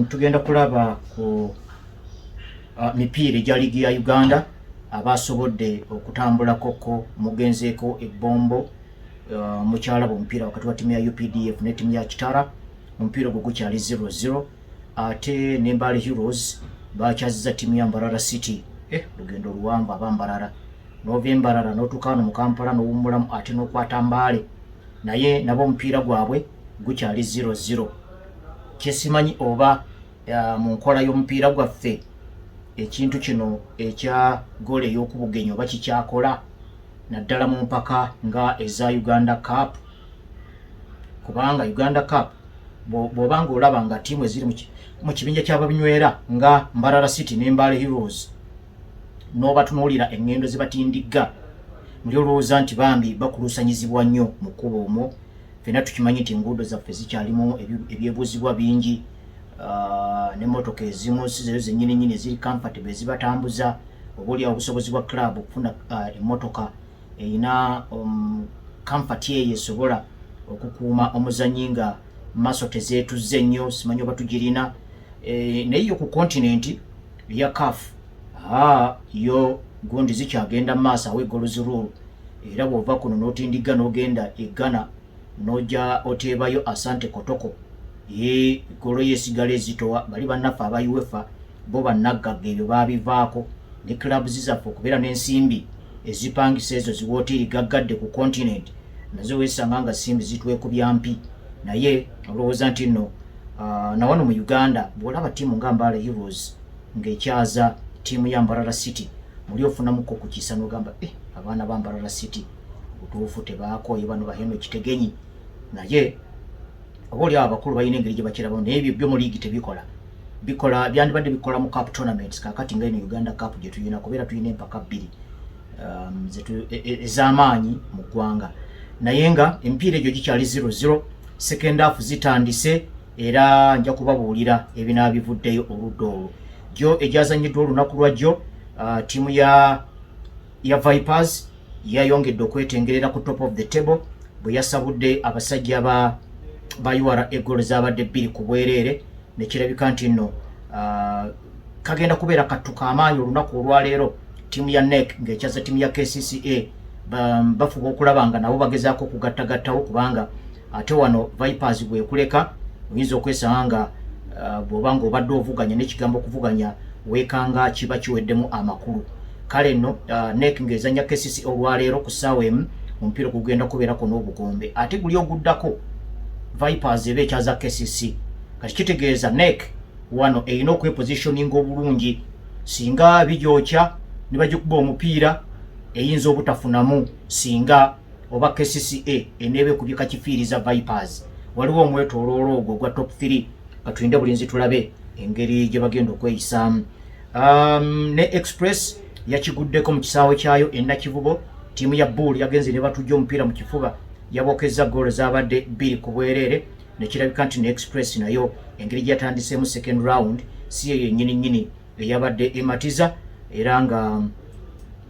Tugenda kulaba ku mipiira egya liigi ya Uganda abasobodde okutambulakoko. Mugenzeeko ebbombo, mukyalaba omupiira wakati wa ttiimu ya UPDF ne ttiimu ya Kitara. Omupiira ogwo gukyali 0-0. Ate ne Mbale Heroes bakyaziza ttiimu ya Mbarara City. Lugendo luwanvu aba Mbarara, n'ova Embarara n'otuuka wano mu Kampala n'owummulamu ate n'okwata Mbaale, naye nabo omupiira gwabwe gukyali 0-0. Kyesimanyi oba mu nkola y'omupiira gwaffe ekintu kino ekya goolo ey'okubugenyi oba kikyakola, naddala mu mpaka nga eza Uganda Cup, kubanga Uganda Cup bw'oba nga olaba nga ttiimu eziri mu kibinja ky'ababinywera nga Mbarara City ne Mbale Heroes, n'obatunuulira eŋŋendo zebatindigga, muli olowooza nti bambi bakuluusanyizibwa nnyo mu kkubo omwo. Ffenna tukimanyi nti enguudo zaffe zikyalimu ebyebuuzibwa bingi, n'emmotoka ezimu si zezo zennyini nnyini eziri comfortable ezibatambuza. Oba oliawo obusobozi bwa club okufuna emmotoka erina comfort eyo esobola okukuuma omuzannyi nga maaso tezeetuzze nnyo, simanyi oba tugirina. Naye yo ku continent eya CAF, yo gundi zikyagenda mu maaso awo goals rule, era bw'ova kuno n'otindigga n'ogenda e Ghana n'ojja oteebayo Asante Kotoko, ye golo yesigala ezitowa. Bali bannaffe aba UEFA bo bannaggagga, ebyo baabivaako. Ne clubs zaffe okubeera n'ensimbi ezipangisa ezo ziwooteeri gaggadde ku continent, nazo weesanga nga simbi zitwekubya mpi. Naye olowooza nti nno nawano mu Uganda bw'olaba ttiimu nga Mbale Heroes ng'ekyaza ttiimu ya Mbarara City, muli ofunamuko ku kisa n'ogamba, eh, abaana ba Mbarara City butuufu tebaakooye, bano baheno kitegenyi. Naye oba oli awo abakulu balina engeri gye bakirabamu, naye ebyo byo mu liigi tebikola. Bikola, byandibadde bikola mu cup tournaments. Kakati nga eno Uganda Cup gye tulina, kubeera tulina empaka bbiri ez'amaanyi mu ggwanga, naye nga emipiira egyo gikyali 00. Second half zitandise era nja kubabuulira ebinaabivuddeyo oludda olwo. Gyo egyazanyiddwa olunaku lwajjo, ttiimu ya Vipers yayongedde okwetengerera ku top of the table bwe yasabudde abasajja ba URA egolo zabadde 2-0, nekirabika nti nno kagenda kubeera kattu amaanyi olunaku olwaleero. Ttiimu ya NEC ng'ekyaza ttiimu ya KCCA, bafuba okulaba nga nabo bagezaako okugattagattawo, kubanga ate wano Vipers bwekuleka oyinza okwesanga nga bw'oba nga obadde ovuganya n'ekigambo okuvuganya weekanga kiba kiweddemu amakulu. Kale nno NEC ng'ezanya KCC olwaleero ku ssaawa 1, omupiira gugenda kubeerako n'obugombe. Ate guli oguddako Vipers eba ekyaza KCC. Kati kitegeeza NEC wano erina okwepositioninga obulungi. Singa bigyokya ne bagikuba omupiira, eyinza obutafunamu. Singa oba KCCA eneeba ekubye kakifiiriza Vipers, waliwo omwetooloolo ogwo ogwa top 3. Katulinde bulinzi tulabe engeri gye bagenda okweyisaamu. Ne Express yakiguddeko mu kisaawe kyayo e Nakivubo. Ttiimu ya Bull yagenze ne batujja omupiira mu kifuba, yabokezza goolo zabadde 2-0, nekirabika nti ne Express nayo engeri gye yatandiseemu second round si yeyo yennyini nnyini eyabadde ematiza, era nga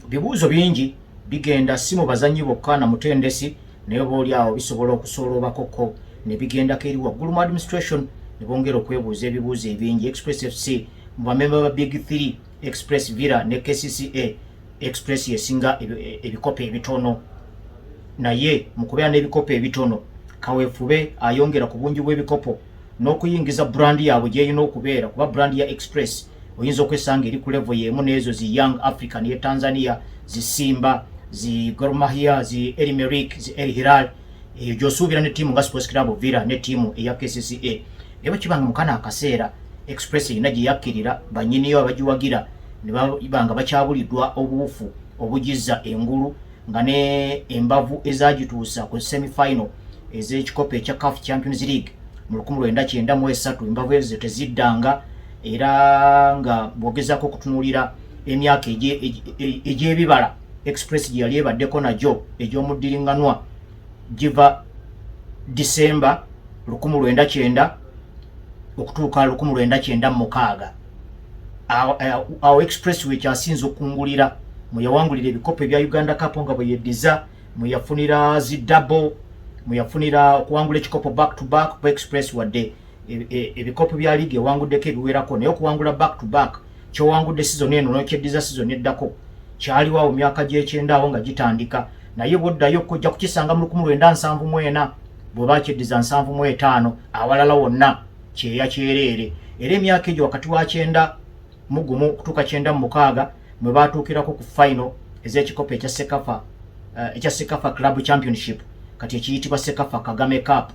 bibuuzo bingi bigenda si mu bazannyi bokka na mutendesi, naye oba oli awo bisobola okusooloobakoko ne bigendako eri waggulu mu administration ne bongera okwebuuza ebibuuzo ebingi. Express FC, mu bamemba ba Big 3, Express, Villa ne KCCA, Express yesinga ebikopo ebitono. Naye mu kubeera n'ebikopo ebitono, kaweefube ayongera ku bungi bw'ebikopo n'okuyingiza brand yaabwe gyerina okubeera, kuba brand ya Express oyinza okwesanga eri ku level y'emu n'ezo zi Young African ye Tanzania, zi Simba, zi Gor Mahia, zi El Merreikh, zi El Hilal, eyo gy'osuubira ne ttiimu nga Sports Club Villa ne ttiimu eya KCCA. Naye bwe kibanga mu kano akaseera Express erina gye yakkirira, bannyiniyo abagiwagira ne baba nga bakyabuliddwa obuwufu obugizza engulu, nga ne embavu ezagituusa ku semifinal ez'ekikopo ekya CAF Champions League mu 1993, embavu ezo teziddanga. Era nga bw'ogezaako okutunuulira emyaka egy'ebibala Express gye yali ebaddeko nagyo egy'omuddiringanwa, giva Disemba 1990 okutuuka 1996. Awo Express wekyasinza okungulira, mweyawangulira ebikopo ebya Uganda Cup nga bwe yeddiza, mweyafunira zi double, mweyafunira okuwangula ekikopo back to back ku Express, wadde ebikopo bya liigi ewanguddeko ebiwerako, naye okuwangula back to back, kyowangudde season eno nokyeddiza season eddako, kyaliwo awo myaka gy'ekyenda awo nga gitandika. Naye bwoddayo kojja kukisanga mu 1974 bwe bakyeddiza 75. Awalala wonna kyeya kyereere. Era emyaka egyo wakati wa 91 okutuuka 96 mwe batuukirako ku final ez'ekikopo ekya CECAFA, ekya CECAFA Club Championship, kati ekiyitibwa CECAFA Kagame Cup.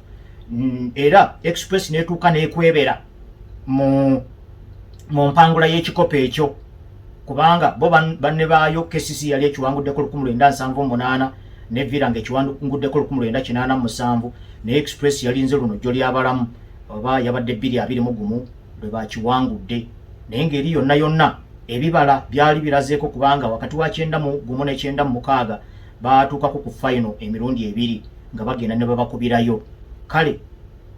Era Express netuuka nekwebera mu mpangula y'ekikopo ekyo, kubanga bo banne baayo KCC yali ekiwanguddeko 1978 ne Villa nga ekiwanguddeko 1987, naye Express yalinze luno jjo lyabalamu oba yabadde 2021 lwe bakiwangudde. Naye ng'eri yonna yonna ebibala byali birazeeko, kubanga wakati wa 91 ne 96 baatuukako ku final emirundi ebiri nga bagenda ne babakubirayo. Kale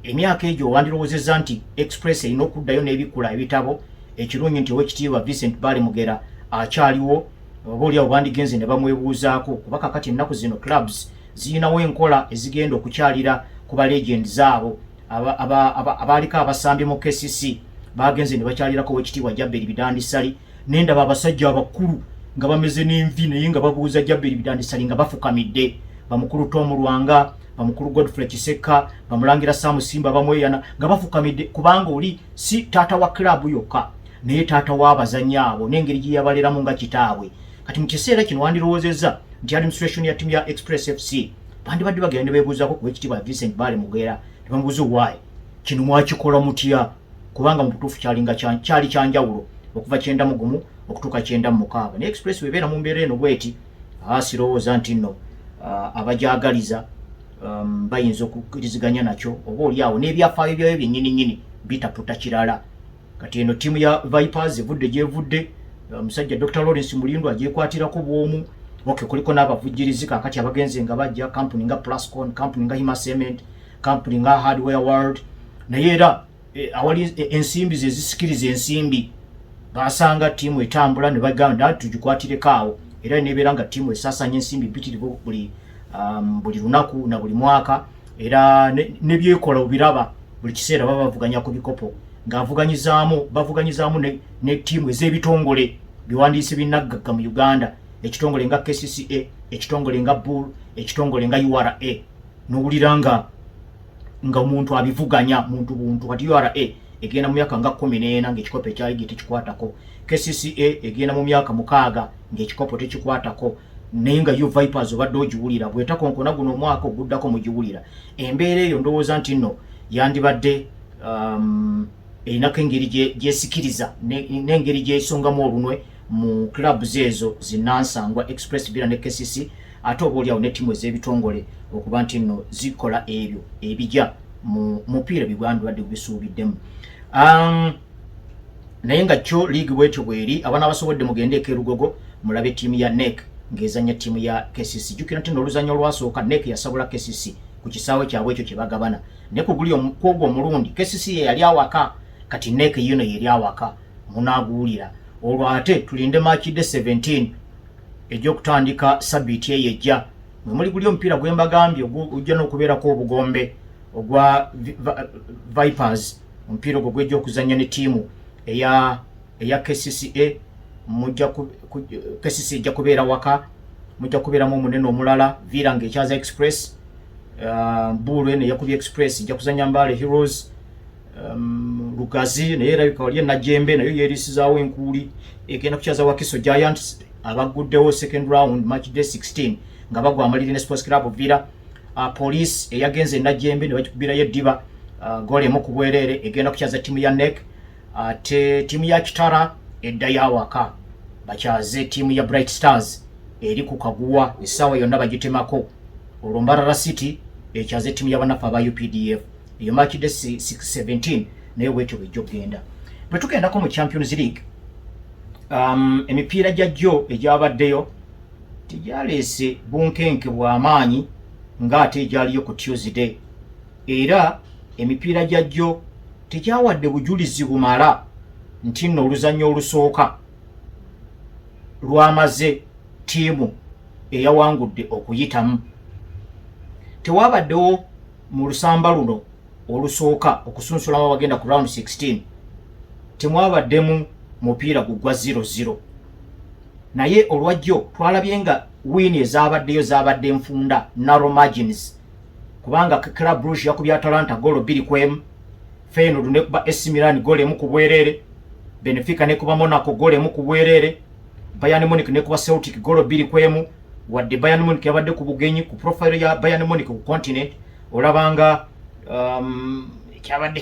emyaka egyo wandirowoozezza nti Express erina okuddayo n'ebikula ebitabo. Ekirungi nti Owekitiibwa Vincent Bale Mugera akyaliwo, oba oliawo bandigenze ne bamwebuuzaako, kuba kakati ennaku zino clubs ziyinawo enkola ezigenda okukyalira ku ba legends abo abaaliko abasambi mu KCC. Bagenze ne bakyalirako Owekitiibwa Jaberi Bidandi Ssali, nendaba abasajja abakulu nga bameze n'envi, naye nga babuuza Jaberi Bidandi Ssali nga bafukamidde, bamukulu Tom Lwanga, bamukulu Godfrey Kisekka, bamulangira Sam Simba bamweyana, nga bafukamidde, kubanga oli si taata wa club yokka, naye taata w'abazannyi abo n'engeri gye yabaleramu nga kitaabwe. Kati mu kiseera kino wandirowoozezza nti administration ya ttiimu ya Express FC bandibadde bagenda ne beebuuzaako ku Wekitiibwa Vincent Bale Mugera, ne bamubuuza, "Why kino mwakikola mutya?" Kubanga mu butuufu kyalinga kyali kyanjawulo okuva 91 okutuuka 96. Naye Express webeera mu mbeera eno bweti, sirowooza nti nno abajagaliza bayinza okukkiriziganya nakyo, oba oli awo n'ebyafaayo byayo byennyini nnyini bitaputa kirala. Kati eno ttiimu ya Vipers evudde gyevudde, omusajja Dr Lawrence Mulindwa agyekwatirako bwomu. Ok, kuliko n'abavujjirizi kakati abagenze nga bajja, kampuni nga Plascon, kampuni nga Hima Cement, kampuni nga Hardware World. Naye era awali ensimbi ze zisikiriza ensimbi, basanga ttiimu etambula ne bagamba tugikwatireko awo, era nebeera nga ttiimu esaasanya ensimbi mpitirivu buli lunaku na buli mwaka. Era nebyekola obiraba buli kiseera, baba bavuganya ku bikopo ng'avuganyizaamu, bavuganyizaamu ne ttiimu ez'ebitongole biwandiise binnaggagga mu Uganda, ekitongole nga KCCA, ekitongole nga Bull, ekitongole nga URA, nowulira nga omuntu abivuganya muntu buntu. Kati URA egenda mu myaka nga 14 ng'ekikopo ekya ligi tekikwatako, KCCA egenda mu myaka 6 ng'ekikopo tekikwatako, naye nga yo Vipers obadde ogiwulira bwetakonkona guno omwaka oguddako mugiwulira. Embeera eyo ndowooza nti nno yandibadde erinako engeri gyesikiriza n'engeri gyesongamu olunwe mu clubs ezo zinansangwa, Express, Villa ne KCC, ate oba oliawo ne ttiimu ez'ebitongole okuba nti nno zikola ebyo ebijja mu mupiira bigwandibadde bisuubiddemu. Naye nga kyo league bwetyo bweri. Abaana abasobodde mugende ekerugogo mulabe ttiimu ya NEC ng'ezannya ttiimu ya KCC. Jjukira nti n'oluzannya olwasooka NEC yasabula KCC ku kisaawe kyabwe ekyo kye bagabana, naye kuguli kwogwo omulundi KCC ye yali awaka, kati NEC yino yeri awaka, munaaguwulira olwo. Ate tulinde match day 17 egy'okutandika sabiiti eyo ejja, mwe muli guli omupiira gwe mbagambye ojja n'okubeerako obugombe ogwa Vipers. Omupiira ogwo gwejja okuzannya ne ttiimu eya KCCA. Mujja KCC ejja kubeera waka, mujja kubeeramu omunene omulala, Villa ng'ekyaza Express, Bull eno eyakubye Express ejja kuzannya Mbale Heroes, Lugazi naye erabika wali enajembe nayo yeeriisizaawo enkuuli, egenda kukyaza Wakiso Giants abaguddewo second round, match day 16, nga bagwa amaliri ne Sports Club Villa. Police eyagenze enajembe ne bagikubirayo eddiba, goal emu ku bwereere, egenda kukyaza ttiimu ya NEC. Ate ttiimu ya Kitara eddayo awaka bakyaze ttiimu ya Bright Stars eri ku kaguwa, essaawa yonna bagitemako. Olwo Mbarara City ekyaze ttiimu y'abanafu aba UPDF. Eyo match day 17 naye bwetyo bwejja okugenda. Bwe tugendako mu Champions League, emipiira gya jjo egyabaddeyo tegyaleese bunkenke bw'amaanyi ng'ate egyaliyo ku Tuesday, era emipiira gya jjo tegyawadde bujulizi bumala nti nno oluzannya olusooka lwamaze ttiimu eyawangudde okuyitamu. Tewabaddewo mu lusamba luno Olusooka okusunsulamu abagenda ku round 16 temwabaddemu mupiira gugwa 00, naye olwajjo twalabye nga win ezabaddeyo zabadde nfunda, narrow margins, kubanga Club Brugge yakubye Atalanta golo 2-1, Feyenoord nekuba AC Milan golo 1 ku bwereere, Benfica nekuba Monaco golo 1 ku bwereere, Bayern Munich nekuba Celtic golo 2-1. Wadde Bayern Munich yabadde ku bugenyi, ku profile ya Bayern Munich ku continent olabanga kyabadde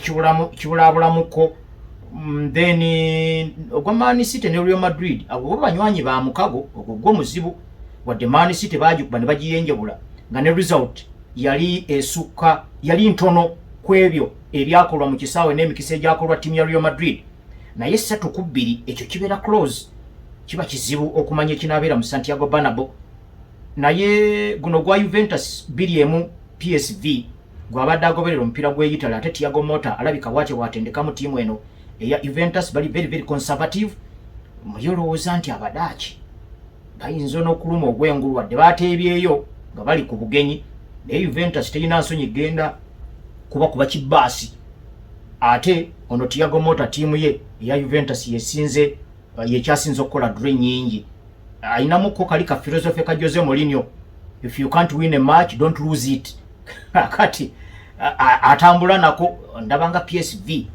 kibulabulamuko. Then ogwa Man City ne Real Madrid, abo bo banywanyi ba mukago, ogwo gwo muzibu. Wadde Man City bagikuba ne bagiyenjebula nga ne result yali esukka, yali ntono ku ebyo ebyakolwa mu kisaawe n'emikisa egyakolwa ttiimu ya Real Madrid, naye 3-2 ekyo kibeera close, kiba kizibu okumanya ekinaabeera mu Santiago Bernabeu. Naye guno gwa Juventus 2-1 PSV, gwabadde agoberera omupiira gw'e Italy, ate Thiago Motta alabika bwatyo bwatendekamu ttiimu eno eya Juventus, bali very very conservative. Muli olowooza nti Abadaaki bayinza n'okuluma ogw'engulu, wadde bateebyeyo nga bali ku bugenyi, naye Juventus terina nsonyi genda kuba kuba kibaasi. Ate ono Thiago Motta, ttiimu ye eya Juventus yesinze, yekyasinze okukola draw nyingi. Ayinamuko kali ka philosophy ka Jose Mourinho, "If you can't win a match, don't lose it." Kati atambula nako, ndabanga PSV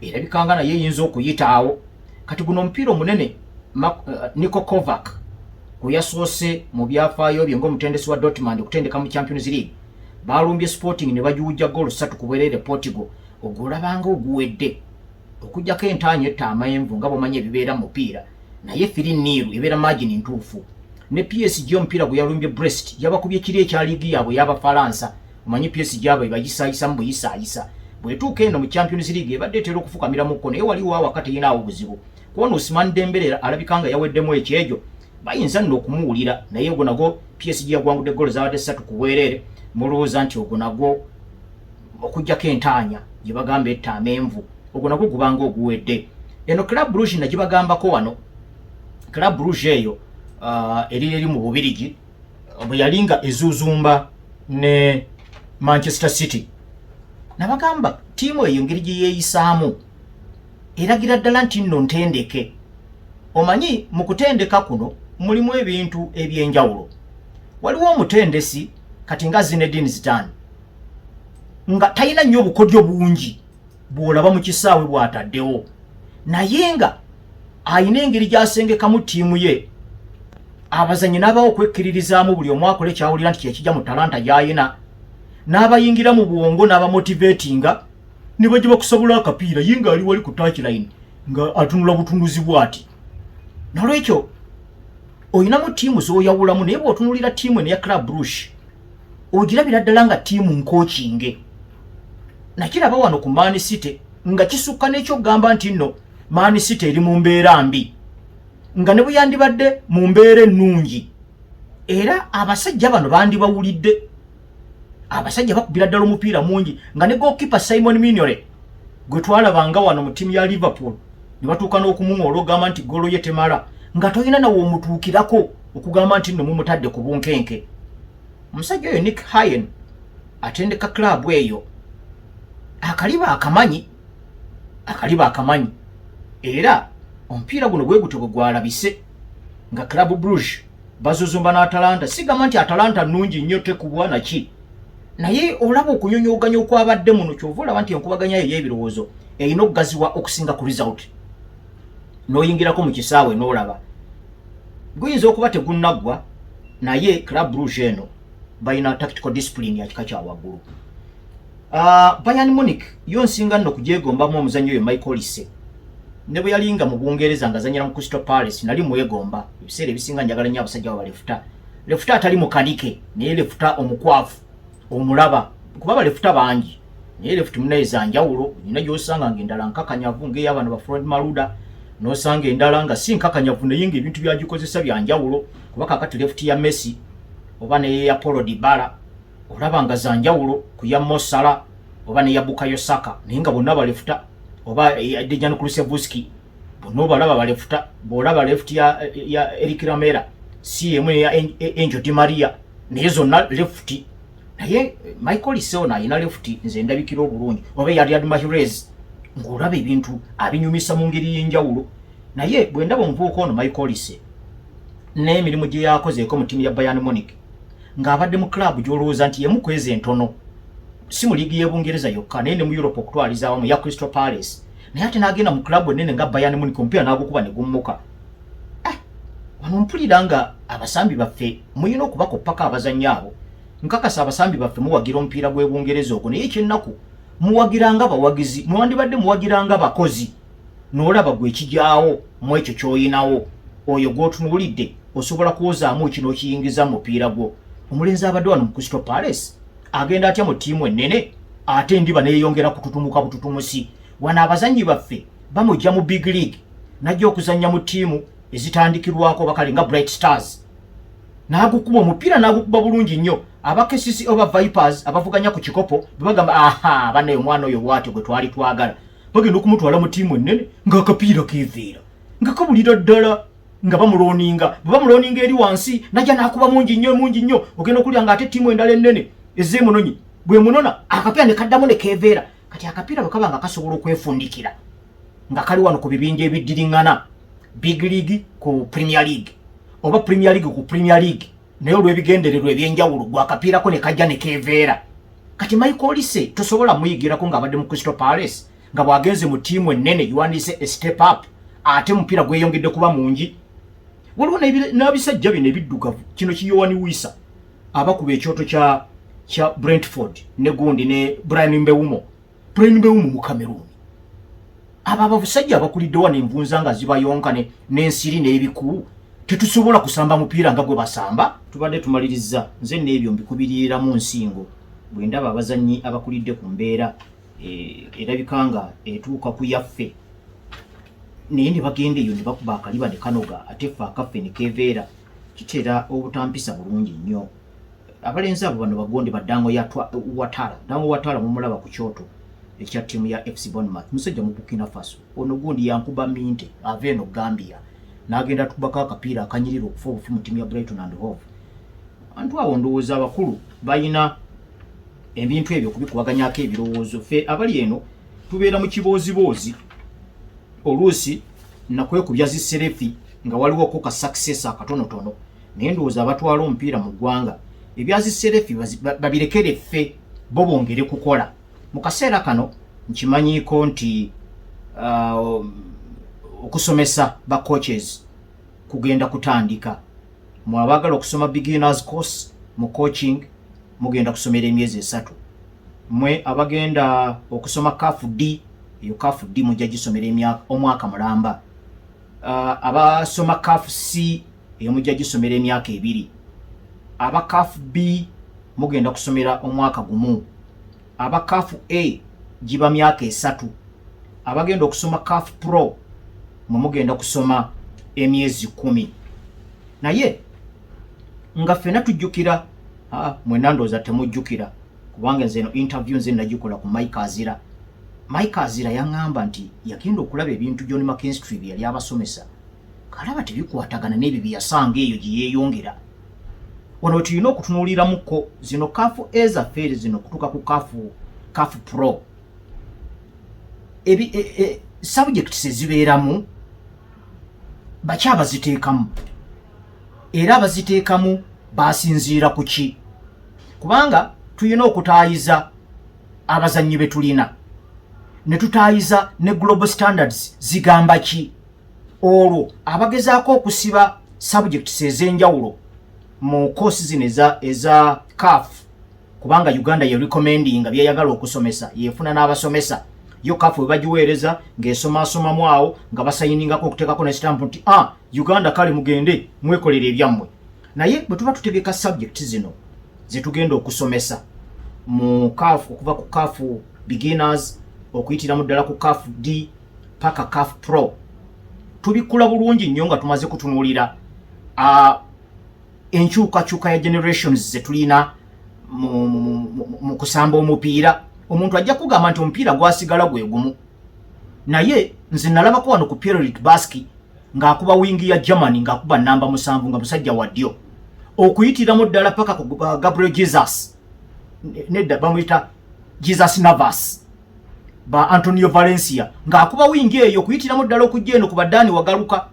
erabikanga naye eyinza okuyitaawo. Kati guno omupiira omunene, Niko Kovac gwe yasoose mu byafaayo bye ng'omutendesi wa Dortmund okutendeka mu Champions League, balumbye Sporting ne bagiwujja goolo 3 ku bwereere Portugal. Ogwo olabanga oguwedde, okugjako entaanya etta amenvu nga bwomanya ebibeera mu mupiira, naye 3-0 ebeera margin ntuufu. Ne PSG omupiira gwe yalumbye Brest, yabakubye kiri ekya liigi yaabwe y'Abafalansa. Omanyi PSG abo ebayisaayisa mu buyisaayisa, bwetuuka eno mu Champions League ebadde etera okufukamiramuko, naye waliwo awaka teyinaawo buzibu. Kuona Ousmane Dembele alabika nga yaweddemu ekyejo, bayinza nno okumuwulira, naye ogwo nagwo PSG yagwangudde golo zabadde 3 ku bwereere. Mulowooza nti ogwo nagwo, okugjako entaanya gye bagamba etta amenvu, ogwo nagwo gubanga oguwedde. Eno Club Brugge nagibagambako wano. Club Brugge eyo eri mu Bubirigi, bwe yali nga ezuuzumba ne Manchester City, nabagamba ttiimu eyo engeri gye yeeyisaamu eragira ddala nti nno ntendeke. Omanyi mu kutendeka kuno mulimu ebintu ebyenjawulo. Waliwo omutendesi kati nga Zinedine Zidane, nga talina nnyo obukodyo bungi bw'olaba mu kisaawe bw'ataddewo, naye nga ayina engeri gy'asengekamu ttiimu ye, abazanyi n'abawo okwekkiririzaamu, buli omu akola ekyawulira nti kyekijja mu talanta gy'ayina, n'abayingira mu bwongo n'abamotivatinga ne bajja bakusobola akapiira, ye ng'ali wali ku touchline nga atunula butunuzi bw'ati. Nolwekyo olinamu ttiimu z'oyawulamu, naye bw'otunulira ttiimu eno eya Club Brugge ogirabira ddala nga ttiimu nkokinge. Nakiraba wano ku Man City nga kisukka n'ekyokugamba nti nno Man City eri mu mbeera mbi, nga ne bwe yandibadde mu mbeera ennungi era abasajja bano bandibawulidde. Abasajja bakubira ddala omupiira mungi, nga ne goalkeeper Simon Mignolet gwe twalabanga wano mu ttiimu ya Liverpool ne batuuka n'okumuŋoola ogamba nti golo ye temala, nga tolina nawe omutuukirako okugamba nti nno mumutadde ku bunkenke. Omusajja oyo Nick Hayen atendeka club eyo, akaliba akamanyi, akaliba akamanyi. Era omupiira guno bwe gutyo bwe gwalabise nga Club Brugge bazuzumba n'Atalanta. Sigamba nti Atalanta nnungi nnyo, tekubwa naki, naye olaba okunyonyooganya okwabadde muno. Kyova olaba nti enkubaganya yo ey'ebirowoozo erina okugaziwa okusinga ku result. N'oyingirako mu kisaawe n'olaba guyinza okuba tegunnaggwa, naye Club Brugge eno balina tactical discipline ya kika kya waggulu. Bayern Munich yo nsinga nno kugyegombamu omuzannyo oyo Michael Olise. Ne bwe yali nga mu Bungereza nga azannyira mu Crystal Palace nali mwegomba. Ebiseera ebisinga njagala nnyo abasajja abo balefuta, lefuta atali mukanike, naye lefuta omukwafu omulaba, kuba balefuta bangi, naye left munaye za njawulo. Nina gy'osanga ng'endala nkakanyavu ng'ey'abano ba Florent Malouda, n'osanga endala nga si nkakanyavu naye ng'ebintu byagikozesa bya njawulo, kuba kakati left ya Messi oba neya Paulo Dybala olaba nga za njawulo ku ya Mo Salah oba neya Bukayo Saka, naye nga bonna balefuta, oba Dejan Kulusevski, bonna obalaba balefuta. Bw'olaba left ya Erik Lamela si emu neya Angel Di Maria, naye zonna left. Naye Michael Olise ono alina left nze ndabikira obulungi, oba eya Riyad Mahrez, ng'olaba ebintu abinyumisa mu ngeri y'enjawulo. Naye bwe ndaba omuvubuka ono Michael Olise n'emirimu gye yakozeeko mu ttiimu ya Bayern Munich, ng'abadde mu club gy'olowooza nti yemu kweza entono, si mu liigi y'Ebungereza yokka naye ne mu Europe okutwaliza awamu, ya Crystal Palace, naye ate n'agenda mu club ennene nga Bayern Munich, omupiira n'agukuba ne gummuka. Wano mpulira nga abasambi baffe muyina okubakoppako abazannyi abo. Nkakasa abasambi baffe muwagira omupiira gw'Ebungereza ogwo, naye ekyennaku muwagira nga bawagizi, mwandibadde muwagira nga bakozi. N'olaba gwe ekijaawo mu ekyo ky'oyinawo, oyo gw'otunuulidde osobola kwozaamu ki n'okiyingiza mu mupiira gwo? Omulenzi abadde wano mu Crystal Palace agenda atya mu ttiimu ennene, ate endiba neeyongera kututumuka bututumusi? Wano abazannyi baffe bamujja mu big league najja okuzannya mu ttiimu ezitandikirwako, bakale nga Bright Stars, n'agukuba omupiira, n'agukuba bulungi nnyo. Aba KCC oba Vipers abavuganya ku kikopo bwe bagamba, "Aha, bannaye, omwana oyo bw'atyo gwe twali twagala," bagenda okumutwala mu ttiimu ennene ng'akapiira keeveera, nga kabulira ddala, nga bamulooninga. Bwe bamulooninga eri wansi, najja n'akuba mungi nnyo, mungi nnyo. Ogenda okulya nga ate ttiimu endala ennene ezeemunonyi bwemunona, akapiira ne kaddamu ne keeveera. Kati akapiira bwe kaba nga kasobola okwefundikira nga kali wano ku bibinja ebiddiriŋŋana, big league ku Premier League oba Premier League ku Premier League, naye olw'ebigendererwa ebyenjawulo gwakapiirako ne kajja ne keeveera. Kati Michael Olise tosobola muyigirako ng'abadde mu Crystal Palace, nga bw'agenze mu ttiimu ennene giwandiise a step up, ate mupiira gweyongedde kuba mungi. Waliwo n'abisajja bino ebiddugavu, kino ki Yoane Wissa abakuba ekyoto kya Brentford ne gundi ne Bryan Mbeumo. Bryan Mbeumo mu Cameroon. Abo abasajja abakulidde wano, envunza nga zibayonka n'ensiri n'ebiku, tetusobola kusamba mupiira nga gwe basamba. Tubadde tumaliriza. Nze n'ebyo mbikubiriramu nsingo bwe ndaba abazannyi abakulidde ku mbeera erabika nga etuuka ku yaffe, naye ne bagenda eyo ne bakuba akaliba ne kanoga, ate ffe akaffe ne keeveera. Kitera obutampisa bulungi nnyo. Abalenzi abo bano bagonde badango ya Watara. Dango Watara mumulaba ku kyoto ekya ttiimu ya FC Bournemouth, musajja mu Burkina Faso. Ono gundi Yankuba Minteh ava eno Gambia n'agenda tukubako akapiira akanyirira okufa obufi mu ttiimu ya Brighton and Hove. Antu awo ndowooza abakulu balina ebintu ebyo okubikubaganyako ebirowoozo. Ffe abali eno tubeera mu kibooziboozi, oluusi nakwekubya zi selfie nga waliwoko ka success akatonotono, naye ndowooza abatwala omupiira mu ggwanga ebya zi selfie babirekere ffe, bo bongere kukola. Mu kaseera kano nkimanyiiko nti okusomesa ba coaches kugenda kutandika. Mwe abaagala okusoma beginners course mu coaching, mugenda kusomera emyezi 3. Mwe abagenda okusoma CAF D, eyo CAF D mujja gisomera omwaka mulamba. Abasoma CAF C, eyo mujja gisomera emyaka 2. Aba CAF B mugenda kusomera omwaka gumu. Aba CAF A giba myaka 3. Abagenda okusoma CAF Pro, mwe mugenda kusoma emyezi 10. Naye nga ffena tujjukira, mwenna ndowooza temujjukira, kubanga nze eno interview nze nagikola ku Mike Azira. Mike Azira yaŋŋamba nti yagenda okulaba ebintu John McKinstry bye yali abasomesa, kalaba tebikwatagana n'ebyo bye yasanga eyo gye yeeyongera. Wano tulina okutunuuliramuko zino CAF A zaffe zino okutuuka ku CAF Pro, subjects ezibeeramu baki abaziteekamu, era abaziteekamu basinziira ku ki? Kubanga tulina okutaayiza abazannyi be tulina, ne tutaayiza ne global standards zigamba ki. Olwo abagezaako okusiba subjects ez'enjawulo mu course zino eza CAF, kubanga Uganda ye recommending byeyagala okusomesa, yefuna n'abasomesa. Yo CAF bwe bagiweereza ng'esomasomamu awo, nga basayiningako okuteekako ne stamp nti, "Ah, Uganda, kale mugende mwekolera ebyammwe." Naye bwe tuba tutegeka subject zino zetugenda okusomesa mu CAF, okuva ku CAF beginners okuyitiramu ddala ku CAF D paka CAF Pro, tubikula bulungi nnyo nga tumaze kutunuulira enkyukakyuka ya generations zetulina mu kusamba omupiira. Omuntu ajja kugamba nti omupiira gwasigala gwe gumu, naye nze nalabako wano ku Pierre Littbarski ng'akuba wingi ya Germany, ng'akuba namba 7, nga musajja wa ddyo, okuyitiramu ddala paka ku Gabriel Jesus. Nedda, bamuyita Jesus Navas, ba Antonio Valencia, ng'akuba wingi eyo okuyitiramu ddala okujja eno ku badani Wagaluka,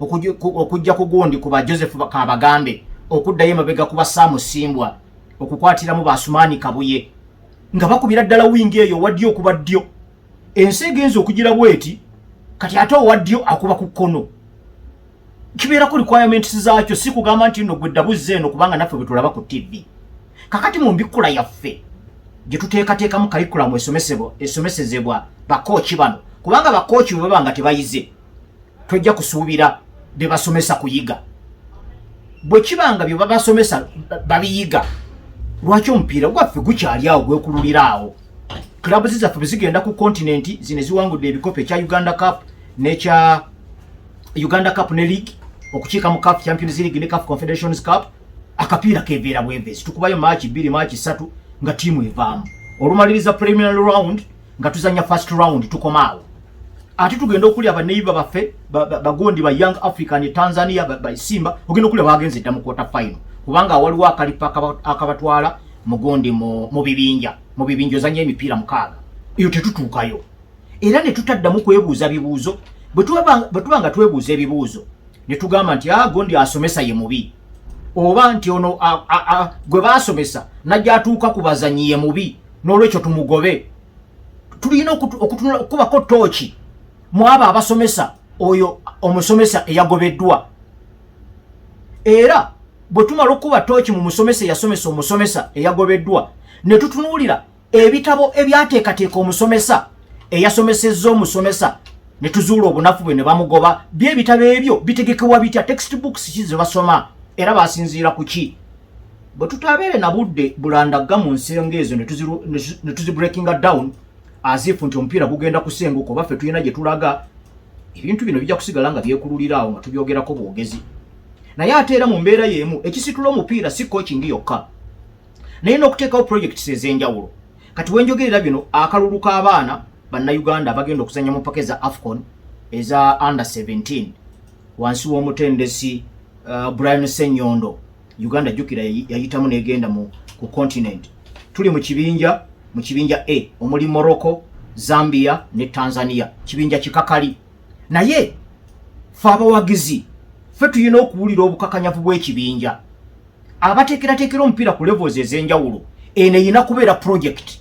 okujja ku gundi ku ba Joseph Kabagambe, okuddayo emabega ku ba Sam Simbwa, okukwatiramu ba Asumani Kabuye, nga bakubira ddala wingi eyo owaddyo okuba ddyo. Ensi egenza okugira bweti, kati ate owaddyo akuba ku kkono. Kibeerako requirements zaakyo, si kugamba nti nno gwe ddabuzza eno, kubanga naffe bwe tulaba ku TV. Kakati mu mbikkula yaffe gye tuteekateekamu curriculum esomesezebwa bakooki bano, kubanga bakooki bwe baba nga tebayize, tojja kusuubira be basomesa kuyiga. Bwe kiba nga bye babasomesa babiyiga, lwaki omupiira gwaffe gukyali awo gwekululira awo? Clubs zaffe bwe zigenda ku continent zino eziwangudde ebikopo, ekya Uganda Cup n'ekya Uganda Cup ne league, okukiika mu CAF Champions League ne CAF Confederations Cup, akapiira keveera bwevezi. Tukubayo maaki 2, maaki 3, nga ttiimu evaamu. Olumaliriza preliminary round, nga tuzanya first round, tukoma awo. Ate tugenda okulya baneiba baffe bagondi ba Young African e Tanzania, ba Simba, ogenda okulya bagenze dda mu quarter final, kubanga waliwo akalipa akabatwala mugondi mu bibinja. Mu bibinja ozanya emipiira 6. Eyo tetutuukayo era ne tutaddamu kwebuuza bibuuzo. Bwe tuba nga twebuuza ebibuuzo ne tugamba nti a gondi asomesa ye mubi, oba nti ono gwe baasomesa najja atuuka ku bazanyi ye mubi, n'olwekyo tumugobe, tulina okukubako tooki mu abo abasomesa oyo omusomesa eyagobeddwa. Era bwe tumala okukuba tooki mu musomesa eyasomesa omusomesa eyagobeddwa, ne tutunuulira ebitabo ebyateekateeka omusomesa eyasomesezza omusomesa, ne tuzuula obunafu bwe ne bamugoba, byebitabo ebyo bitegekebwa bitya? Textbooks ki ze basoma era basinziira ku ki? Bwe tutabeere na budde bulandagga mu nsonga ezo ne tuzibreakinga down as if nti omupiira gugenda kusenguka oba ffe tulina gye tulaga, ebintu bino bijja kusigala nga byekululira awo nga tubyogerako bwogezi. Naye ate era mu mbeera y'emu, ekisitula omupiira si coaching yokka, naye n'okuteekawo projects ez'enjawulo. Kati wenjogerera bino, akalulu k'abaana Bannayuganda abagenda okuzanya mu mpaka eza AFCON eza under 17 wansi w'omutendesi Brian Senyondo, Uganda jjukira yayitamu n'egenda ku continent. Tuli mu kibinja A omuli Morocco, Zambia ne Tanzania, kibinja kikakali. Naye fe abawagizi ffe tulina okuwulira obukakanyavu bw'ekibinja. Abateekerateekera omupiira ku levels ez'enjawulo, eno erina kubeera project.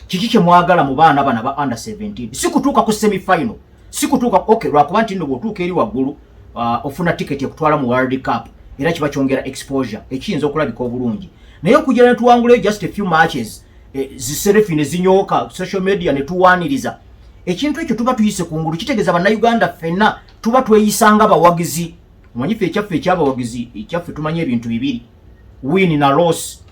Kiki kye mwagala mu baana bana ba under 17? Si kutuuka ku semifinal, si kutuuka, okay, lwakuba nti nno bw'otuuka eri waggulu ofuna tiketi ekutwala mu World Cup, era kiba kyongera exposure ekiyinza okulabika obulungi. Naye okugira ne tuwangulayo just a few matches, zi selfie ne zinyooka social media ne tuwaaniriza ekintu ekyo, tuba tuyise kungulu. Kitegeeza Bannayuganda ffenna tuba tweyisanga bawagizi. Omanyi ffe ekyaffe ekyabawagizi, ekyaffe tumanyi ebintu bibiri, win na loss.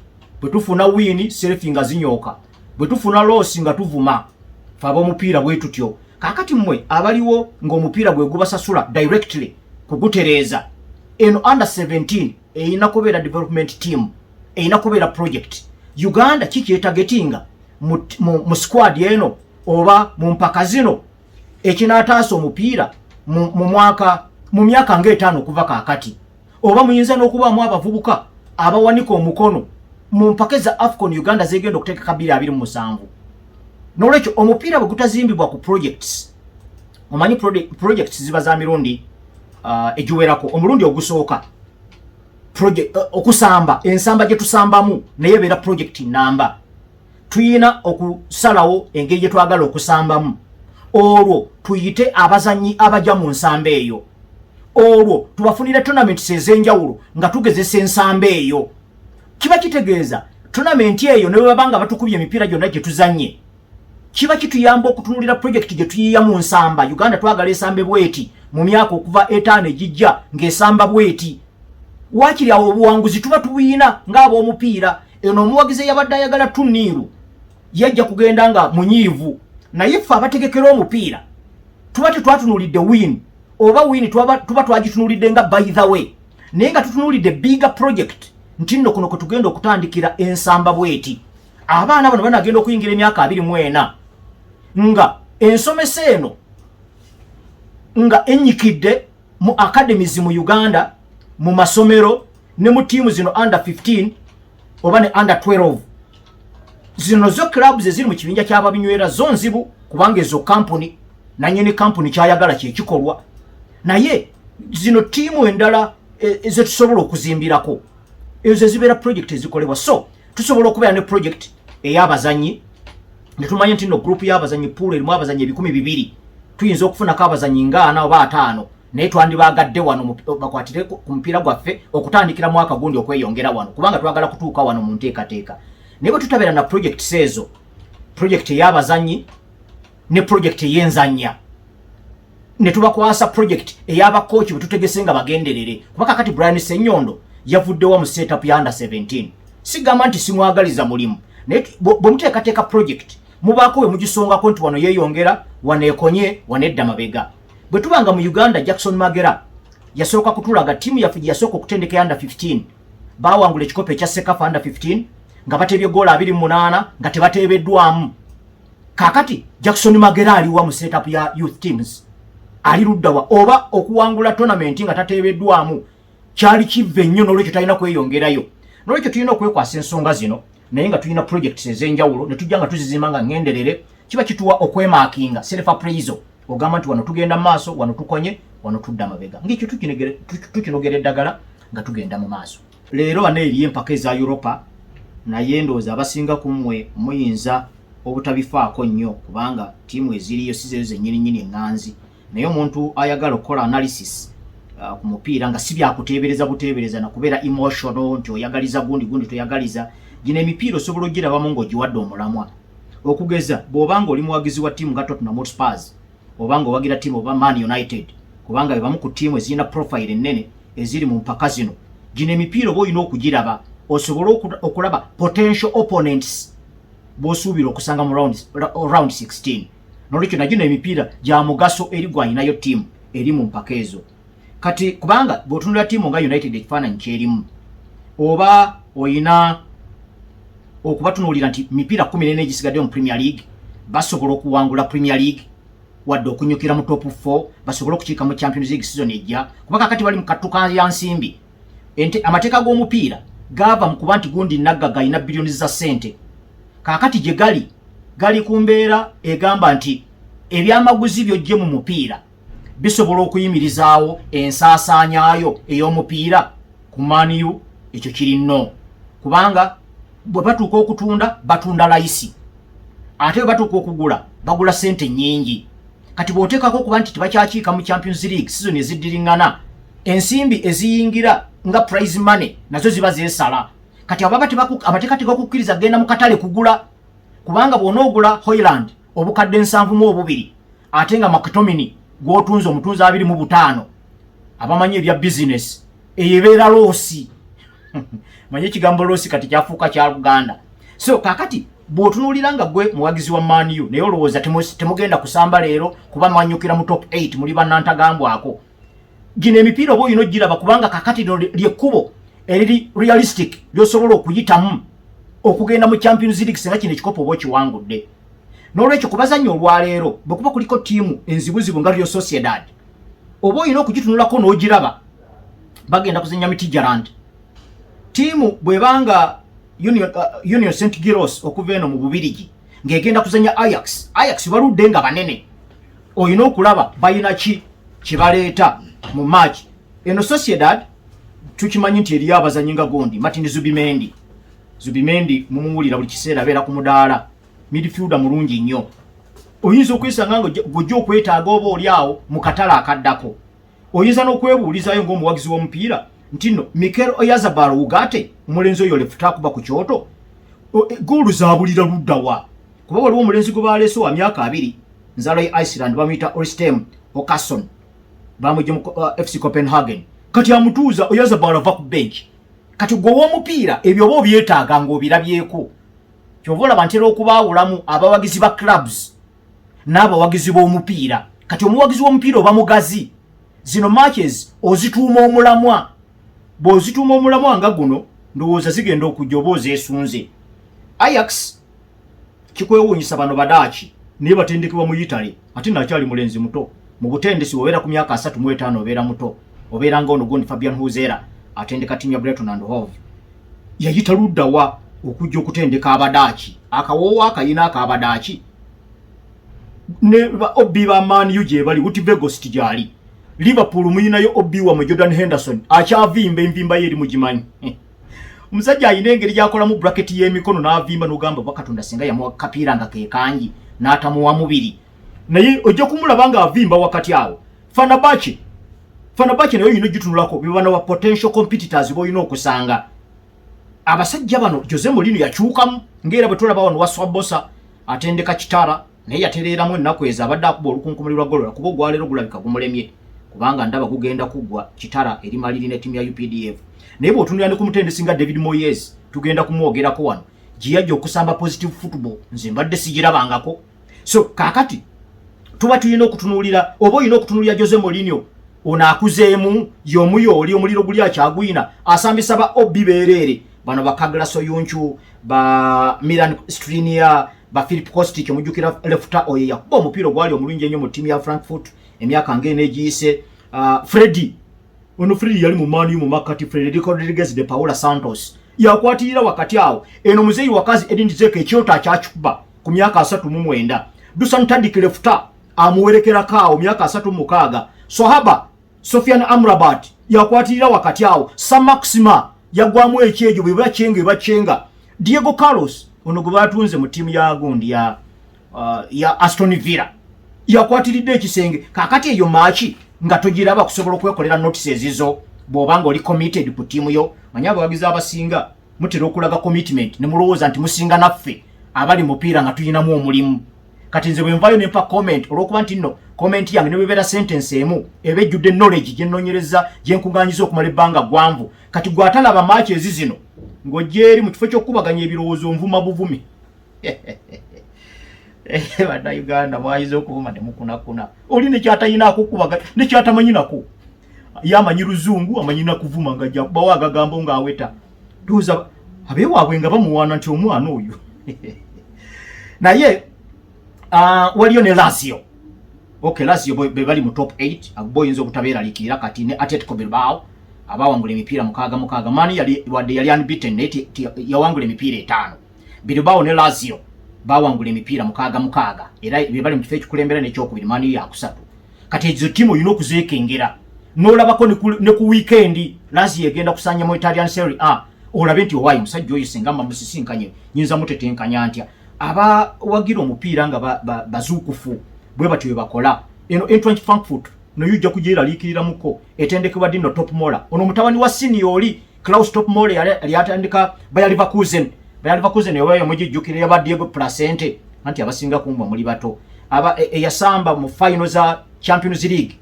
Bwe tufuna win, selfie nga zinyooka, bwe tufuna loss nga tuvuma. Fe ab'omupiira bwe tutyo. Kaakati mmwe abaliwo ng'omupiira gwe gubasasula directly kugutereeza, eno under 17 erina kubeera development team, erina kubeera project. Uganda kikyetagetinga mu squad eno oba mu mpaka zino ekinaataasa omupiira mu mwaka, mu myaka nga 5 okuva kaakati? Oba muyinza n'okubaamu abavubuka abawanika omukono mu mpaka za AFCON Uganda zegenda okuteekeka 2027. N'olwekyo omupiira bwe gutazimbibwa ku projects, omanyi projects ziba za mirundi egiwerako. Omulundi ogusooka okusamba, ensamba gye tusambamu naye ebeera project namba. Tuyina okusalawo engeri gye twagala okusambamu, olwo tuyite abazanyi abajja mu nsamba eyo, olwo tubafunire tournaments ez'enjawulo nga tugezesa ensamba eyo. Kiba kitegeeza tournament eyo ne bwe baba nga batukubye emipiira gyonna gye tuzanye, kiba kituyamba okutunulira project gye tuyiya mu nsamba. Uganda twagala esambe bweti mu myaka okuva 5 egijja, ng'esamba bweti. Waakiri awo obuwanguzi tuba tubuyina ng'ab'omupiira. Eno omuwagizi eyabadde ayagala tuniiru yajja kugenda nga munyiivu, naye ffe abategekera omupiira tuba tetwatunuulidde win oba win, tuba twagitunulidde nga by the way, naye nga tutunuulidde bigger project nti nno kuno kwe tugenda okutandikira ensamba bweti. Abaana bano banagenda okuyingira emyaka 24 nga ensomesa eno nga enyikidde mu academies mu Uganda, mu masomero ne mu tiimu zino under 15 oba ne under 12. Zino zo clubs eziri mu kibinja ky'ababinywera zo nzibu, kubanga ezo kampuni, nanyini kampuni kyayagala kyekikolwa. Naye zino ttiimu endala zetusobola okuzimbirako, ezo ezibeera project ezikolebwa. So tusobola okubeera ne project ey'abazanyi, netumanya nti no group y'abazanyi, pool erimu abazanyi 200, tuyinza okufunako abazanyi nga 40 oba 50, naye twandibagadde wano bakwatire ku mupiira gwaffe okutandikira mwaka gundi okweyongera wano, kubanga twagala kutuuka wano mu nteekateeka. Naye bwe tutabeera na projects ezo, project ey'abazanyi ne project ey'enzannya, ne tubakwasa project ey'abakochi bwe tutegese nga bagenderere, kuba kakati Brian Ssenyondo yavuddewa mu setup ya under 17. Sigamba nti simwagaliza mulimu, naye bwe muteekateeka project, mubaako we mugisongako nti wano yeeyongera, wano ekonye, wano edda mabega. Bwe tubanga mu Uganda, Jackson Magera yasooka kutulaga ttiimu yaffe gye yasooka okutendeka ya under 15, baawangula ekikopo ekya CECAFA under 15 nga batebye goolo 28 nga tebateebeddwamu. Kaakati Jackson Magera aliwa mu setup ya youth teams? Ali luddawa? Oba okuwangula tournament nga tateebeddwamu kyali kiva ennyo, n'olwekyo talina kweyongerayo. N'olwekyo tulina okwekwasa ensonga zino, naye nga tulina projects ez'enjawulo ne tujja nga tuzizimba nga ŋŋenderere. Kiba kituwa okwemakinga self appraisal, ogamba nti wano tugenda mu maaso, wano tukonye, wano tudda mabega, ng'ekyo tukinogera eddagala nga tugenda mu maaso. Leero wano eriyo empaka eza Europa, naye ndowooza abasinga ku mmwe muyinza obutabifaako nnyo, kubanga ttiimu eziriyo si zezo zennyininyini eŋŋanzi. Naye omuntu ayagala okukola analysis ku mupiira nga si byakuteebereza buteebereza nakubeera emotional nti oyagaliza gundi, gundi toyagaliza, gino emipiira osobola ogirabamu ng'ogiwadde omulamwa. Okugeza, bw'obanga oli muwagizi wa ttiimu nga Tottenham Hotspurs, oba nga owagira ttiimu oba Man United, kubanga be bamu ku ttiimu ezirina profile ennene eziri mu mpaka zino, gino emipiira oba olina okugiraba osobole okulaba potential opponents b'osuubira okusanga mu round 16. Nolwekyo nagino emipiira gya mugaso eri gwalinayo ttiimu eri mu mpaka ezo kati, kubanga bw'otunula ttiimu nga United, ekifaananyi kyerimu, oba oyina okubatunuulira nti mipiira 14 egisigadde mu Premier League, basobola okuwangula Premier League wadde okunyukira mu top 4, basobole okukiika mu Champions League season ejja, kuba kakati bali mu kattuka ya nsimbi. Amateeka g'omupiira gaava mu kuba nti gundi naggaga alina biliyoni za ssente. Kaakati gye gali, gali ku mbeera egamba nti ebyamaguzi byojje mu mupiira bisobola okuyimirizaawo ensaasaanyaayo ey'omupiira. Ku Man U ekyo kiri nno, kubanga bwe batuuka okutunda batunda layisi, ate bwe batuuka okugula bagula ssente nnyingi. Kati bw'oteekako okuba nti tebakyakiika mu Champions League season eziddiriŋŋana, ensimbi eziyingira nga prize money nazo ziba zeesala. Kati ababa amateeka tegakukkiriza genda mu katale kugula, kubanga bw'onoogula Hojlund 72,000, ate nga McTominay gw'otunze omutunzi 25, abamanyi ebya bizinesi eyo ebeera loss. Manyi ekigambo loss kati kyafuuka kya Luganda. So kakati bw'otunuulira nga gwe muwagizi wa Man U, naye olowooza temugenda kusamba leero kuba mwanyukira mu top 8, muli bannantagambwako, gino emipiira oba olina ogiraba, kubanga kakati lino lyekkubo eriri realistic lyosobola okuyitamu okugenda mu Champions League singa kino ekikopo oba okiwangudde. N'olwekyo kubazannya olwaleero, bwe kuba kuliko ttiimu enzibuzibu nga Real Sociedad, oba olina okugitunulako n'ogiraba, bagenda kuzannya Midtjylland. Ttiimu bw'ebanga Union St Gilloise okuva eno mu Bubirigi ng'egenda kuzannya Ajax, Ajax baludde nga banene, olina okulaba balina ki kye baleeta mu match eno. Sociedad tukimanyi nti eriyo abazanyi nga gundi Martin Zubimendi. Zubimendi mumuwulira buli kiseera, abeera ku mudaala, midfielder mulungi nnyo. Oyinza okwesanga nga gojja okwetaaga oba oli awo mu katale akaddako. Oyinza n'okwebuulizayo ng'omuwagizi w'omupiira nti nno Mikel Oyarzabal Ugarte, omulenzi oyo left akuba ku kyoto, goolu zaabulira luddawa? Kuba waliwo omulenzi gwe baleese wa myaka 20, nzaalwa ye Iceland, bamuyita Orstem Okason, bamugye mu FC Copenhagen. Kati amutuuza, Oyarzabal ava ku bench. Kati gwe ow'omupiira ebyo oba obyetaaga ng'obirabyeko. Kyova olaba ntera okubaawulamu abawagizi ba clubs n'abawagizi b'omupiira. Kati omuwagizi w'omupiira oba mugazi, zino matches ozituuma omulamwa. Bw'ozituuma omulamwa nga guno, ndowooza zigenda okujja oba ozeesunze. Ajax kikwewuunyisa, bano Badaaki naye batendekebwa mu Italy, ate nakyali mulenzi muto mu butendesi. Obeera ku myaka 35, obeera muto, obeera nga ono gundi Fabian Hurzeler atendeka ttiimu ya Brighton and Hove, yayita luddawa? Okujja okutendeka Abadaaki, akawoowo akayina ak'Abadaaki ne OB ba Man U gye bali, Wout Weghorst gyali. Liverpool muyinayo OB wamwe Jordan Henderson, akyavimba envimba ye eri mugimanyi. Omusajja alina engeri gyakolamu bracket y'emikono n'avimba n'ogamba bakatonda singa yamuwa kapiira nga kekangi n'atamuwa mubiri, naye ojja kumulaba ng'avimba wakati awo. Fenerbahce, Fenerbahce naye olina ogitunulako, bebana wa potential competitors b'olina okusanga. Abasajja bano Jose Mourinho yakyukamu, ng'era bwe tulaba wano Wasswa Bbosa atendeka Kitara, naye yatereeramu ennaku ezo abadde akuba olukunkumuli lwa golola, kuba ogwaleero gulabika gumulemye kubanga ndaba gugenda kuggwa. Kitara eri maliri ne ttiimu ya UPDF, naye bw'otunulira ne ku mutendesi nga David Moyes, tugenda kumwogerako wano, gye yajja okusamba positive football nze mbadde sigirabangako. So kaakati tuba tulina okutunuulira, oba olina okutunuulira Jose Mourinho ono akuzeemu y'omu yooli omuliro guli akyagwina, asambisa ba OB beereere bano, ba Caglar Soyuncu, ba Milan Skriniar, ba Filip Kostic. Omujjukira lefta oyo yakuba omupiira ogwali omulungi ennyo mu ttiimu ya Frankfurt emyaka ng'eno egiyise. Fredy ono, Fredy yali mu Man U mu makkati, Frederico Rodriguez de Paula Santos yakwatirira wakati awo. Eno muzeeyi wakazi Edin Dzeko ekyoto akyakikuba ku myaka 39. Dusan Tadic lefta amuwerekerako awo, myaka 36. Sohaba Sofian Amrabat yakwatirira wakati awo. Saint-Maximin yagwamu ekyejo, bwe bakyenga bakyenga. Diego Carlos ono gwe batunze mu ttiimu ya gundi ya Aston Villa yakwatiridde ekisenge. Kakati eyo match nga togiraba kusobola okwekolera notice ezizo bw'oba nga oli committed ku ttiimu yo. Manye abawagizi abasinga mutera okulaga commitment ne mulowooza nti musinga naffe abali mupiira nga tuyinamu omulimu. Kati nze bwe nvayo nempa comment, olw'okuba nti nno comment yange ne bwebeera sentence emu eba ejjudde knowledge gye nnoonyereza, gye nkuŋŋaanyiza okumala ebbanga ggwanvu. Kati gwe atalaba match ezi zino ng'ojja eri mu kifo ky'okukubaganya ebirowoozo, nvuma buvumi. Bannayuganda mwayiza okuvuma temukunakuna, oli nekyatayinaako kubaga nekyatamanyi nako, ye amanyi luzungu, amanyi nakuvuma nga jakubawo agagambo ng'aweta. Ndowooza abeewaabwe nga bamuwaana nti omwana oyo naye waliyo ne Lazio. Okay, Lazio be bali mu top 8, bo oyinza obutabeeraliikirira. Kati ne Atletico Bilbao abawangula emipiira mukaaga mukaaga. Mani yali wadde yali unbeaten, naye yawangula emipiira etaano. Bilbao ne Lazio bawangula emipiira mukaaga mukaaga, era be bali mu kifo ekikulembera n'ekyokubiri, Mani yakusatu. Kati ezo ttiimu olina okuzeekengera n'olabako ne ku weekend Lazio egenda kusanya mu Italian Serie A, olabe nti owaayi musajja oyo singa mbamusisinkanye nyinza mutetenkanya ntya. Abawagira omupiira nga bazuukufu bwe batyo bwe bakola. Eno Eintracht Frankfurt nayo ojja kugyeraliikiriramuko, etendekebwa Dino Toppmöller, ono mutabani wa senior oli Klaus Toppmöller yali atandika Bayer Leverkusen. Bayer Leverkusen oba yamugijjukira yaba Diego Placente, anti abasinga kumbwa muli bato, aba eyasamba mu final za Champions League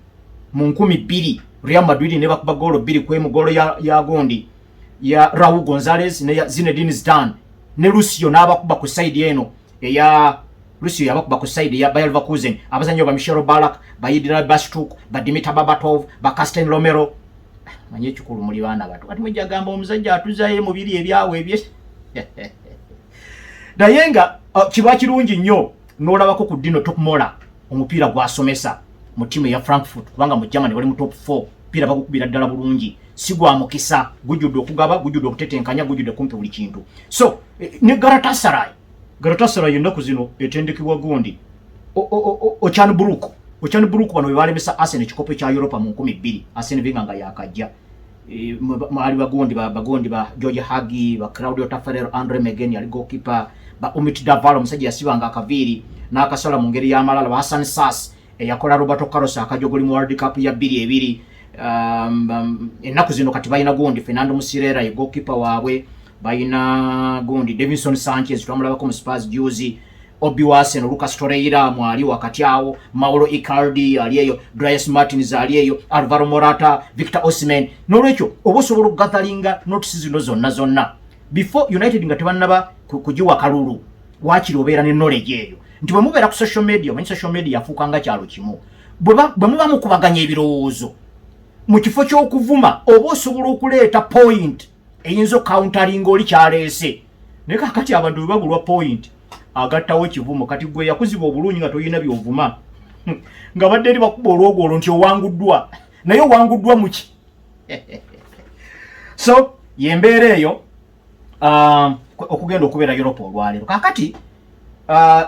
mu 2000, Real Madrid ne bakuba goolo 2-1, goolo ya gundi ya Raul Gonzalez ne ya Zinedine Zidane ne Lucio n'abakuba ku side eno eya Lucio yabakuba ku side ya Bayer Leverkusen. Abazannyi ba Michel Ballack, ba Yildiray Basturk, ba Dimitar Berbatov, ba Carsten Romero. Manye ekikulu muli baana bato, kati mujja gamba omusajja atuzayo mubiri ebyawe ebye, naye nga kiba kirungi nnyo n'olabako ku Dino Toppmöller omupiira gwasomesa mu ttiimu eya Frankfurt, kubanga mu Germany bali mu top 4, omupiira bagukubira ddala bulungi, si gwa mukisa, gujjudde okugaba, gujjudde okutetenkanya, gujjudde kumpi buli kintu. So ne Galatasaray, Galatasaray ennaku zino etendekebwa gundi Okan Buruk. Okan Buruk bano be balemesa Arsenal ekikopo ekya Europa mu 2000, Arsene Wenger nga yakajja. Mwali bagundi ba George Hagi, ba Claudio Taffarel, Andre Megen yali goalkeeper, ba Umit Davala omusajja yasibanga akaviiri n'akasala mu ngeri y'amalala, ba Hassan Sas eyakola Roberto Carlos akajogoli mu World Cup ya 2002. Ennaku zino kati balina gundi Fernando Muslera ye goalkeeper waabwe, balina gundi Davinson Sanchez twamulabako mu Spurs juzi, OB wa Arsenal Lucas Torreira mwali wakati awo, Mauro Icardi ali eyo, Dries Mertens ali eyo, Alvaro Morata, Victor Osimhen. N'olwekyo oba osobola okugathalinga notice zino zonna zonna before United nga tebannaba kugiwa kalulu, waakiri obeera ne knowledge eyo nti bwe mubeera ku social media, omanyi social media yafuuka nga kyalo kimu, bwe muba mukubaganya ebirowoozo mu kifo ky'okuvuma oba osobola okuleeta point eyinza okucounteringa oli kyaleese. Naye kakati abantu bwe babulwa point agattawo kivumo. Kati gwe yakuzibwa obulungi nga toyina byovuma, nga badde eri bakuba olwogwolwo nti owanguddwa, naye owanguddwa muki? So yembeera eyo. Okugenda okubeera Europe olwaleero. Kakati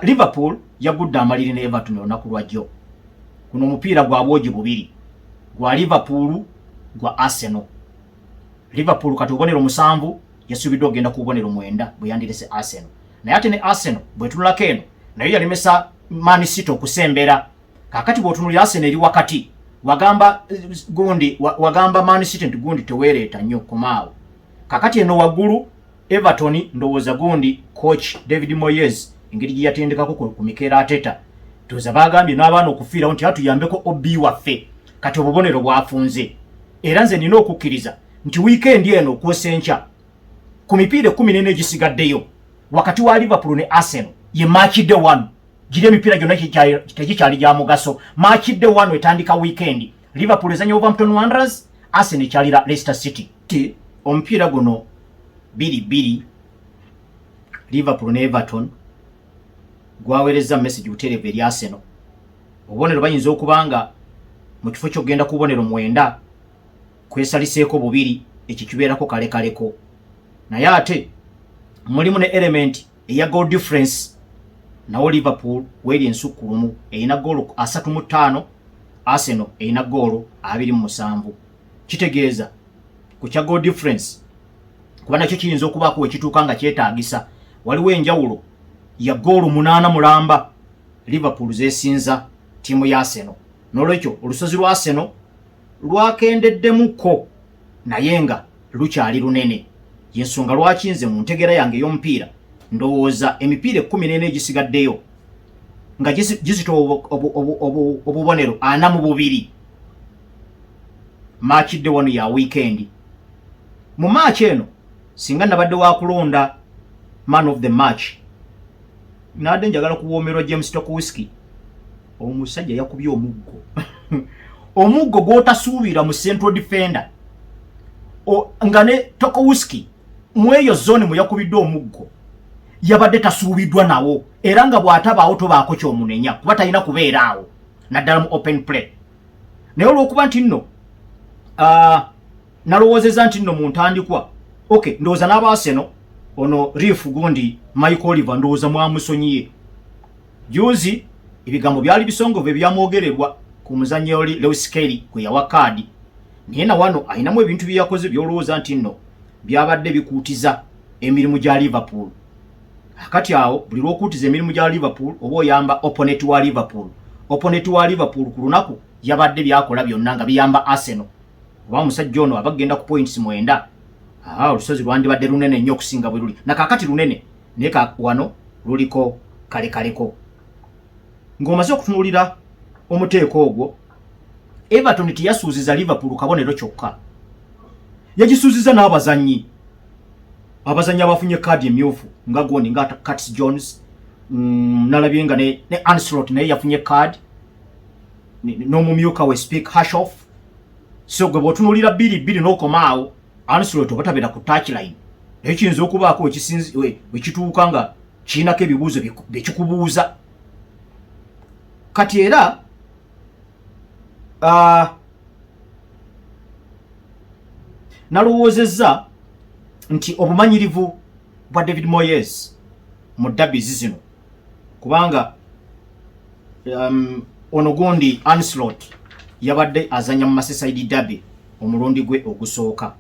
Liverpool yagudde amaliri ne Everton olunaku lwajjo. Guno omupiira gwa bwogi bubiri, gwa Liverpool, gwa Arsenal. Liverpool kati obubonero 7, yasuubiddwa okugenda ku bubonero 9 bwe yandirese Arsenal. Naye ate ne Arsenal bwetunulako eno nayo yalemesa Man City okusembera. Kakati bw'otunulira Arsenal eri wakati, wagamba gundi wagamba Man City nti gundi teweereeta nnyo, komaawo. Kakati eno waggulu Everton, ndowooza gundi coach David Moyes engeri gye yatendekako ku Mikel Arteta, ndowooza bagambye n'abaana okufiirawo nti atuyambeko OB waffe. Kati obubonero bwafunze, era nze nina okukkiriza nti wiikendi eno okwosa enkya ku mipiira 14 egisigaddeyo wakati wa Liverpool ne Arsenal ye match day one. Giri emipiira gyonna tegikyali gya mugaso. Match day one etandika wiikendi, Liverpool ezanya Wolverhampton Wanderers, Arsenal ekyalira Leicester City. Ti omupiira guno 2-2 Liverpool ne Everton gwaweereza message butereevu eri Arsenal. Obubonero bayinza okuba nga mu kifo ky'okugenda ku bubonero 9 kwesaliseeko bubiri, ekyo kibeerako kalekaleko. Naye ate mulimu ne element eya goal difference, nawo Liverpool weeri ensukkulumu, erina goolo 35, Arsenal erina goolo 27. Kitegeeza ku kya goal difference, kuba nakyo kiyinza okubaako wekituuka nga kyetaagisa, waliwo enjawulo ya goolo 8 mulamba Liverpool zesinza ttiimu ya Arsenal. N'olwekyo olusozi lwa Arsenal lwakendeddemuko, naye nga lukyali lunene. Yensonga lwaki nze mu ntegeera yange ey'omupiira ndowooza emipiira 14 egisigaddeyo nga gizitowa obubonero 42, match day wano ya weekend. Mu match eno singa nabadde wakulonda man of the match, nadde njagala kuwoomerwa James Tarkowski. Omusajja yakubye omuggo, omuggo gw'otasuubira mu central defender, nga ne Tarkowski mu eyo zone mwe yakubiddwe omuggo yabadde tasuubiddwa nawo, era nga bw'atabaawo tobaako ky'omunenya kuba talina kubeera awo naddala mu open play. Naye olw'okuba nti nno nalowoozezza nti nno mu ntandikwa, okay, ndowooza n'aba Arsenal ono ref gundi Michael Oliver ndowooza mwamusonyiye. Juzi ebigambo byali bisongovu ebyamwogererwa ku muzannyo oli Lewis Kelly gwe yawa kaadi, naye na wano ayinamu ebintu bye yakoze by'olowooza nti nno byabadde bikuutiza emirimu gya Liverpool. Akati awo buli lw'okuutiza emirimu gya Liverpool oba oyamba opponent wa Liverpool. Opponent wa Liverpool ku lunaku yabadde byakola byonna nga biyamba Arsenal, oba omusajja ono aba genda ku points 9, olusozi lwandibadde lunene nnyo okusinga bwe luli nakakati lunene, naye wano luliko kalekaleko. Ng'omaze okutunuulira omuteeko ogwo, Everton teyasuuziza Liverpool kabonero kyokka, yagisuuziza n'abazannyi, abazannyi abafunye kaadi emyufu nga gondi nga Curtis Jones, nalabye nga ne Arne Slot naye yafunye kaadi n'omumyuka we Speak Hashoff. So gwe bw'otunuulira 2-2 n'okomaawo, Arne Slot oba tabeera ku touchline, naye kiyinza okubaako wekituuka nga kirinako ebibuuzo byekikubuuza. Kati era nalowoozezza nti obumanyirivu bwa David Moyes mu derbies zino, kubanga ono gundi Arne Slot yabadde azanya mu Merseyside derby omulundi gwe ogusooka.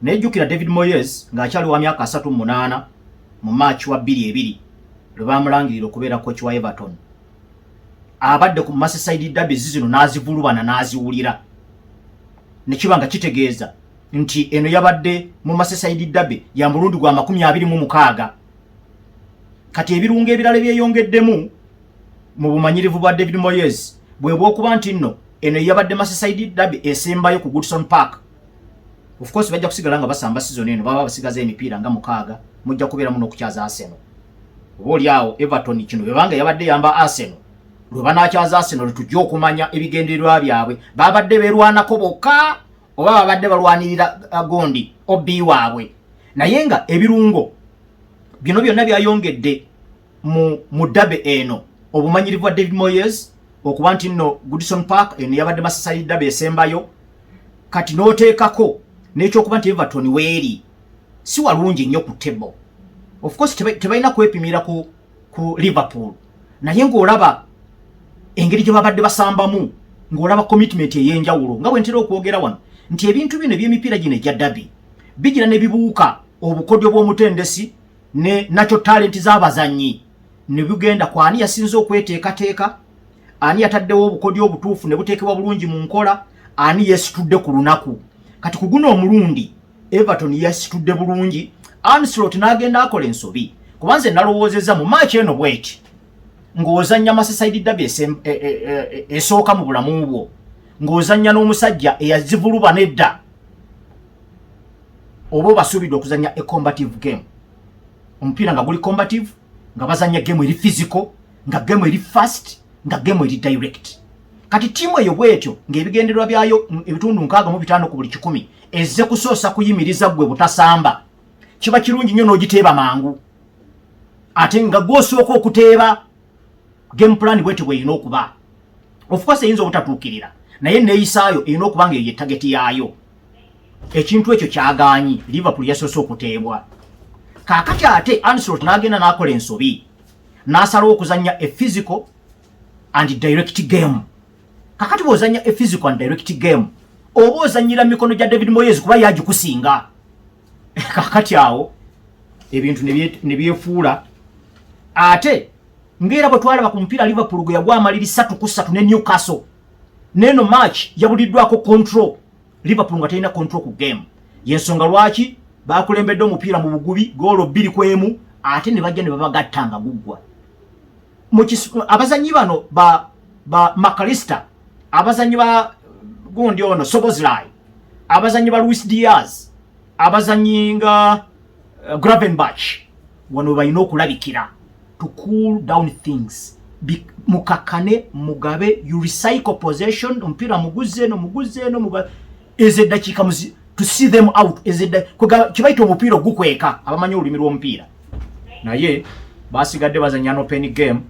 Naye jjukira David Moyes ng'akyali wa myaka 38 mu March wa 22 lwe bamulangirira okubeera coach wa Everton, abadde ku Merseyside derbies zino n'azivulubana n'aziwulira, ne kiba nga kitegeeza nti eno yabadde mu Merseyside derby ya mulundi gwa 26. Kati ebirungo ebirala byeyongeddemu mu bumanyirivu bwa David Moyes bwe bw'okuba nti nno eno yabadde Merseyside derby esembayo ku Goodison Park. Of course bajja kusigala nga basamba season eno, baba basigaza emipiira nga 6, mujja kubeeramu n'okukyaza Arsenal. Oba oli awo Everton kino bwebanga yabadde yamba Arsenal, lwe banakyaza Arsenal lwe tujja okumanya ebigendererwa byabwe, babadde beerwanako bokka oba babadde balwanirira gondi OB waabwe. Naye nga ebirungo bino byonna byayongedde mu derby eno, obumanyirivu bwa David Moyes okuba nti nno Goodison Park eno yabadde Merseyside derby esembayo, kati n'oteekako n'ekyokuba nti Everton weeri. Si walungi nnyo ku table. Of course tebalina kwepimira ku Liverpool, naye ng'olaba engeri gye babadde basambamu, ng'olaba commitment ey'enjawulo. Nga bwe ntera okwogera wano nti ebintu bino eby'emipiira gino egya derby bigira ne bibuuka obukodyo bw'omutendesi ne nakyo talent z'abazannyi, ne bigenda ku ani yasinze okweteekateeka, ani yataddewo obukodyo obutuufu ne buteekebwa bulungi mu nkola, ani yeesitudde ku lunaku. Kati ku guno omulundi Everton yasitudde bulungi. Anslot n'agenda akola ensobi, kuba nze nalowoozezza mu match eno bweti, ng'ozannya Merseyside derby esooka mu bulamu bwo, ng'ozannya n'omusajja eyazivuluba nedda, oba obasuubidde okuzannya a combative game, omupiira nga guli combative, nga bazannya game eri physical, nga game eri fast, nga game eri direct. Kati ttiimu eyo bwetyo ng'ebigendererwa byayo ebitundu 65 ku buli 100 ezze kusoosa kuyimiriza ggwe butasamba, kiba kirungi nnyo n'ogiteeba mangu, ate nga gw'osooka okuteeba. Game plan bwetyo bw'erina okuba. Of course eyinza obutatuukirira, naye neeyisaayo erina okuba nga eyo ye target yaayo. Ekintu ekyo kyagaanyi. Liverpool yasoose okuteebwa. Kaakati ate Anslot n'agenda n'akola ensobi, n'asalawo okuzannya a physical and direct game. Kakati bw'ozannya a physical and direct game, oba ozannyira mu mikono gya David Moyes, kuba yagikusinga. Kakati awo ebintu ne byefuula. Ate ng'era bwe twalaba ku mupiira Liverpool gwe yagwa amaliri 3-3 ne Newcastle, n'eno match yabuliddwako control. Liverpool nga terina control ku game, yensonga lwaki bakulembedde omupiira mu bugubi goolo 2-1, ate ne bajja ne babagatta nga guggwa. Abazannyi bano ba Mac Allister, abazannyi ba gundi ono Szoboszlai, abazannyi ba Luis Diaz, abazannyi nga Gravenberch, wano balina okulabikira to cool down things. Mukakane, mugabe, you recycle possession. Omupiira muguze eno, muguze eno, ezo eddakiika to see them out. Kibayita omupiira ogukweka, abamanyi olulimi lw'omupiira. Naye basigadde bazanya an open game.